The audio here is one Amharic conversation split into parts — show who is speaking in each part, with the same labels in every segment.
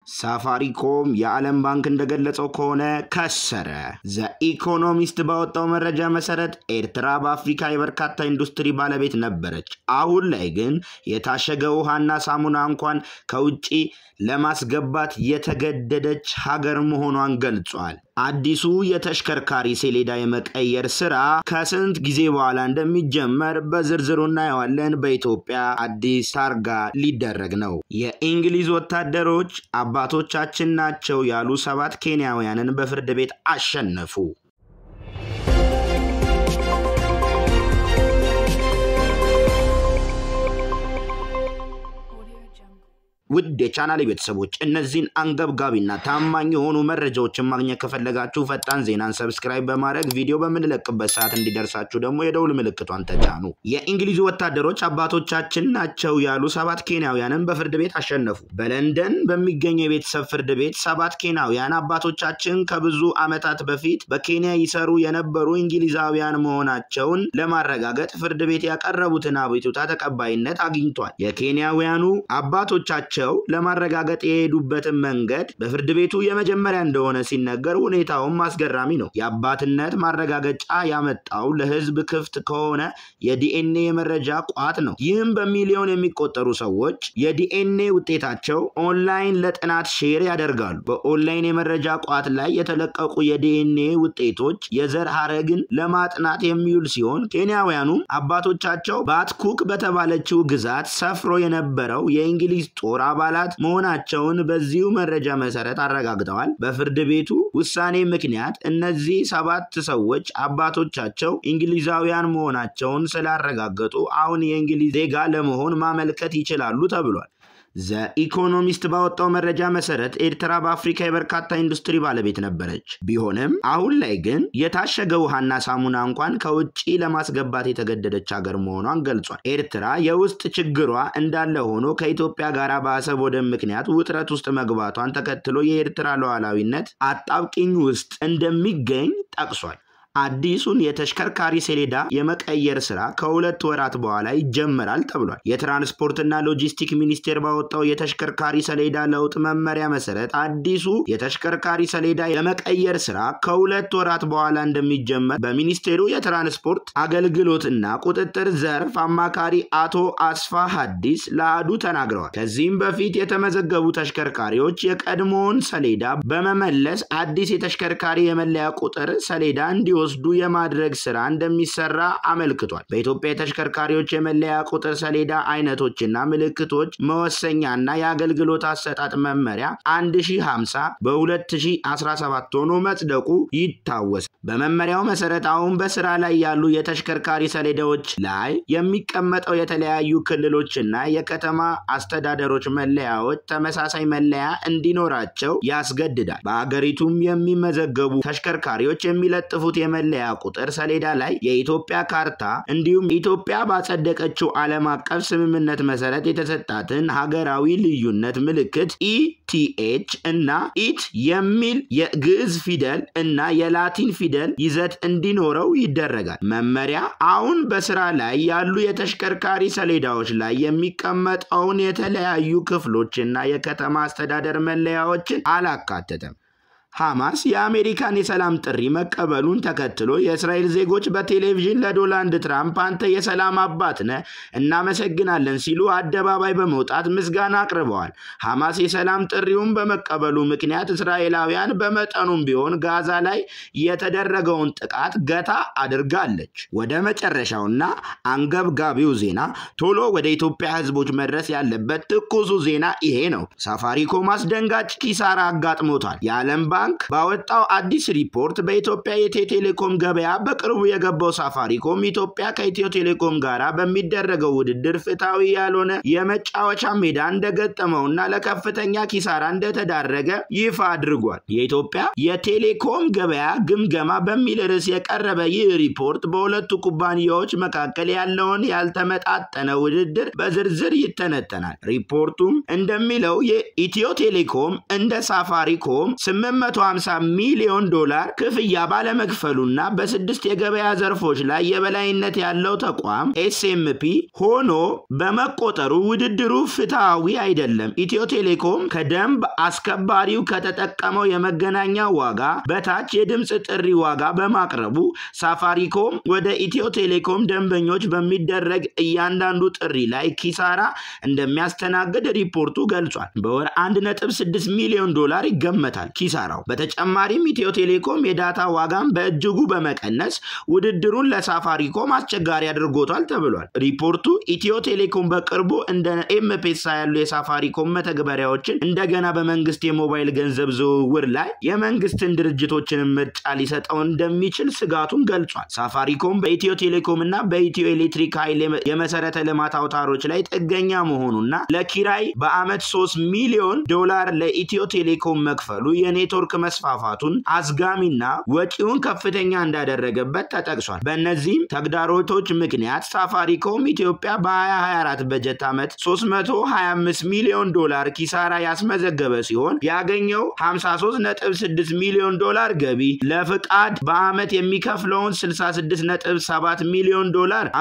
Speaker 1: ሳፋሪኮም የዓለም ባንክ እንደገለጸው ከሆነ ከሰረ። ዘ ኢኮኖሚስት ባወጣው መረጃ መሰረት ኤርትራ በአፍሪካ የበርካታ ኢንዱስትሪ ባለቤት ነበረች። አሁን ላይ ግን የታሸገ ውሃና ሳሙና እንኳን ከውጪ ለማስገባት የተገደደች ሀገር መሆኗን ገልጿል። አዲሱ የተሽከርካሪ ሰሌዳ የመቀየር ስራ ከስንት ጊዜ በኋላ እንደሚጀመር በዝርዝሩ እናየዋለን። በኢትዮጵያ አዲስ ታርጋ ሊደረግ ነው። የእንግሊዝ ወታደሮች አባቶቻችን ናቸው ያሉ 7 ኬንያውያንን በፍርድ ቤት አሸነፉ። ውድ የቻናል ቤተሰቦች እነዚህን አንገብጋቢና ታማኝ የሆኑ መረጃዎችን ማግኘት ከፈለጋችሁ ፈጣን ዜናን subscribe በማድረግ ቪዲዮ በምንለቅበት ሰዓት እንዲደርሳችሁ ደግሞ የደውል ምልክቷን ተጫኑ። የእንግሊዝ ወታደሮች አባቶቻችን ናቸው ያሉ 7 ኬንያውያንን በፍርድ ቤት አሸነፉ። በለንደን በሚገኘው የቤተሰብ ፍርድ ቤት 7 ኬንያውያን አባቶቻችን ከብዙ ዓመታት በፊት በኬንያ ይሰሩ የነበሩ እንግሊዛውያን መሆናቸውን ለማረጋገጥ ፍርድ ቤት ያቀረቡትን አቤቱታ ተቀባይነት አግኝቷል። የኬንያውያኑ አባቶቻቸው ለማረጋገጥ የሄዱበትን መንገድ በፍርድ ቤቱ የመጀመሪያ እንደሆነ ሲነገር ሁኔታውም አስገራሚ ነው። የአባትነት ማረጋገጫ ያመጣው ለሕዝብ ክፍት ከሆነ የዲኤንኤ መረጃ ቋት ነው። ይህም በሚሊዮን የሚቆጠሩ ሰዎች የዲኤንኤ ውጤታቸው ኦንላይን ለጥናት share ያደርጋሉ። በኦንላይን የመረጃ ቋት ላይ የተለቀቁ የዲኤንኤ ውጤቶች የዘር ሐረግን ለማጥናት የሚውል ሲሆን ኬንያውያኑም አባቶቻቸው ባትኩክ በተባለችው ግዛት ሰፍሮ የነበረው የእንግሊዝ ጦር አባላት መሆናቸውን በዚሁ መረጃ መሰረት አረጋግጠዋል። በፍርድ ቤቱ ውሳኔ ምክንያት እነዚህ 7 ሰዎች አባቶቻቸው እንግሊዛውያን መሆናቸውን ስላረጋገጡ አሁን የእንግሊዝ ዜጋ ለመሆን ማመልከት ይችላሉ ተብሏል። ዘ ኢኮኖሚስት ባወጣው መረጃ መሰረት ኤርትራ በአፍሪካ የበርካታ ኢንዱስትሪ ባለቤት ነበረች። ቢሆንም አሁን ላይ ግን የታሸገ ውሃና ሳሙና እንኳን ከውጪ ለማስገባት የተገደደች ሀገር መሆኗን ገልጿል። ኤርትራ የውስጥ ችግሯ እንዳለ ሆኖ ከኢትዮጵያ ጋር በአሰብ ወደብ ምክንያት ውጥረት ውስጥ መግባቷን ተከትሎ የኤርትራ ሉዓላዊነት አጣብቂኝ ውስጥ እንደሚገኝ ጠቅሷል። አዲሱን የተሽከርካሪ ሰሌዳ የመቀየር ስራ ከ2 ወራት በኋላ ይጀምራል ተብሏል። የትራንስፖርትና ሎጂስቲክ ሚኒስቴር ባወጣው የተሽከርካሪ ሰሌዳ ለውጥ መመሪያ መሰረት አዲሱ የተሽከርካሪ ሰሌዳ የመቀየር ስራ ከ2 ወራት በኋላ እንደሚጀመር በሚኒስቴሩ የትራንስፖርት አገልግሎትና ቁጥጥር ዘርፍ አማካሪ አቶ አስፋ ሐዲስ ለአዱ ተናግረዋል። ከዚህም በፊት የተመዘገቡ ተሽከርካሪዎች የቀድሞውን ሰሌዳ በመመለስ አዲስ የተሽከርካሪ የመለያ ቁጥር ሰሌዳ እንዲወስዱ የማድረግ ስራ እንደሚሰራ አመልክቷል። በኢትዮጵያ የተሽከርካሪዎች የመለያ ቁጥር ሰሌዳ አይነቶችና ምልክቶች መወሰኛና የአገልግሎት አሰጣጥ መመሪያ 1050 በ2017 ሆኖ መጽደቁ ይታወሳል። በመመሪያው መሰረት አሁን በስራ ላይ ያሉ የተሽከርካሪ ሰሌዳዎች ላይ የሚቀመጠው የተለያዩ ክልሎችና የከተማ አስተዳደሮች መለያዎች ተመሳሳይ መለያ እንዲኖራቸው ያስገድዳል። በአገሪቱም የሚመዘገቡ ተሽከርካሪዎች የሚለጥፉት የመለያ ቁጥር ሰሌዳ ላይ የኢትዮጵያ ካርታ እንዲሁም ኢትዮጵያ ባጸደቀችው ዓለም አቀፍ ስምምነት መሰረት የተሰጣትን ሀገራዊ ልዩነት ምልክት ETH እና ኢት የሚል የግዕዝ ፊደል እና የላቲን ፊደል ይዘት እንዲኖረው ይደረጋል። መመሪያ አሁን በስራ ላይ ያሉ የተሽከርካሪ ሰሌዳዎች ላይ የሚቀመጠውን የተለያዩ ክፍሎችና የከተማ አስተዳደር መለያዎችን አላካተተም። ሐማስ የአሜሪካን የሰላም ጥሪ መቀበሉን ተከትሎ የእስራኤል ዜጎች በቴሌቪዥን ለዶናልድ ትራምፕ አንተ የሰላም አባት ነህ እናመሰግናለን ሲሉ አደባባይ በመውጣት ምስጋና አቅርበዋል። ሐማስ የሰላም ጥሪውን በመቀበሉ ምክንያት እስራኤላውያን በመጠኑም ቢሆን ጋዛ ላይ የተደረገውን ጥቃት ገታ አድርጋለች። ወደ መጨረሻውና አንገብጋቢው ዜና ቶሎ ወደ ኢትዮጵያ ሕዝቦች መድረስ ያለበት ትኩሱ ዜና ይሄ ነው። ሳፋሪኮም አስደንጋጭ ኪሳራ አጋጥሞታል። የዓለም ባንክ ባወጣው አዲስ ሪፖርት በኢትዮጵያ የቴሌኮም ገበያ በቅርቡ የገባው ሳፋሪኮም ኢትዮጵያ ከኢትዮ ቴሌኮም ጋር በሚደረገው ውድድር ፍትሃዊ ያልሆነ የመጫወቻ ሜዳ እንደገጠመውና ለከፍተኛ ኪሳራ እንደተዳረገ ይፋ አድርጓል። የኢትዮጵያ የቴሌኮም ገበያ ግምገማ በሚል ርዕስ የቀረበ ይህ ሪፖርት በሁለቱ ኩባንያዎች መካከል ያለውን ያልተመጣጠነ ውድድር በዝርዝር ይተነተናል። ሪፖርቱም እንደሚለው የኢትዮ ቴሌኮም እንደ ሳፋሪኮም $250 ሚሊዮን ክፍያ ባለመክፈሉና በስድስት የገበያ ዘርፎች ላይ የበላይነት ያለው ተቋም SMP ሆኖ በመቆጠሩ ውድድሩ ፍትሃዊ አይደለም። ኢትዮ ቴሌኮም ከደንብ አስከባሪው ከተጠቀመው የመገናኛ ዋጋ በታች የድምፅ ጥሪ ዋጋ በማቅረቡ ሳፋሪኮም ወደ ኢትዮ ቴሌኮም ደንበኞች በሚደረግ እያንዳንዱ ጥሪ ላይ ኪሳራ እንደሚያስተናግድ ሪፖርቱ ገልጿል። በወር $1.6 ሚሊዮን ይገመታል ኪሳራው። በተጨማሪም ኢትዮ ቴሌኮም የዳታ ዋጋን በእጅጉ በመቀነስ ውድድሩን ለሳፋሪኮም አስቸጋሪ አድርጎታል ተብሏል። ሪፖርቱ ኢትዮ ቴሌኮም በቅርቡ እንደ ኤምፔሳ ያሉ የሳፋሪኮም መተግበሪያዎችን እንደገና በመንግስት የሞባይል ገንዘብ ዝውውር ላይ የመንግስትን ድርጅቶችን ምርጫ ሊሰጠው እንደሚችል ስጋቱን ገልጿል። ሳፋሪኮም በኢትዮ ቴሌኮም እና በኢትዮ ኤሌክትሪክ ኃይል የመሰረተ ልማት አውታሮች ላይ ጥገኛ መሆኑና ለኪራይ በአመት $3 ሚሊዮን ለኢትዮ ቴሌኮም መክፈሉ የኔትወርክ መስፋፋቱን አዝጋሚና ወጪውን ከፍተኛ እንዳደረገበት ተጠቅሷል። በእነዚህም ተግዳሮቶች ምክንያት ሳፋሪኮም ኢትዮጵያ በ2024 በጀት ዓመት $325 ሚሊዮን ኪሳራ ያስመዘገበ ሲሆን ያገኘው $53.6 ሚሊዮን ገቢ ለፍቃድ በአመት የሚከፍለውን $66.7 ሚሊዮን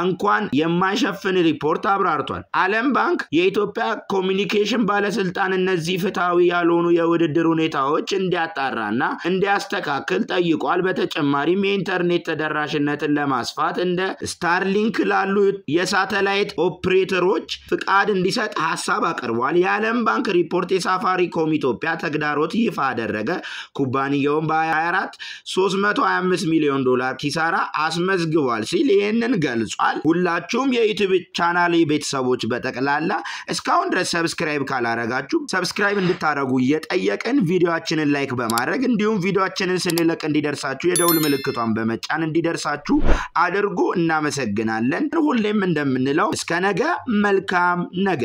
Speaker 1: እንኳን የማይሸፍን ሪፖርት አብራርቷል። ዓለም ባንክ የኢትዮጵያ ኮሚኒኬሽን ባለስልጣን እነዚህ ፍትሃዊ ያልሆኑ የውድድር ሁኔታዎች እንዲያጣራና እንዲያስተካክል ጠይቋል። በተጨማሪም የኢንተርኔት ተደራሽነትን ለማስፋት እንደ ስታርሊንክ ላሉ የሳተላይት ኦፕሬተሮች ፍቃድ እንዲሰጥ ሐሳብ አቅርቧል። የዓለም ባንክ ሪፖርት የሳፋሪኮም ኢትዮጵያ ተግዳሮት ይፋ አደረገ። ኩባንያውን በ24 $325 ሚሊዮን ኪሳራ አስመዝግቧል ሲል ይህንን ገልጿል። ሁላችሁም የዩቲዩብ ቻናል ቤተሰቦች በጠቅላላ እስካሁን ድረስ subscribe ካላረጋችሁ subscribe እንድታረጉ እየጠየቅን ቪዲዮአችንን like በማድረግ እንዲሁም ቪዲዮአችንን ስንለቅ እንዲደርሳችሁ የደውል ምልክቷን በመጫን እንዲደርሳችሁ አድርጉ። እናመሰግናለን። ሁሌም እንደምንለው እስከ ነገ መልካም ነገ።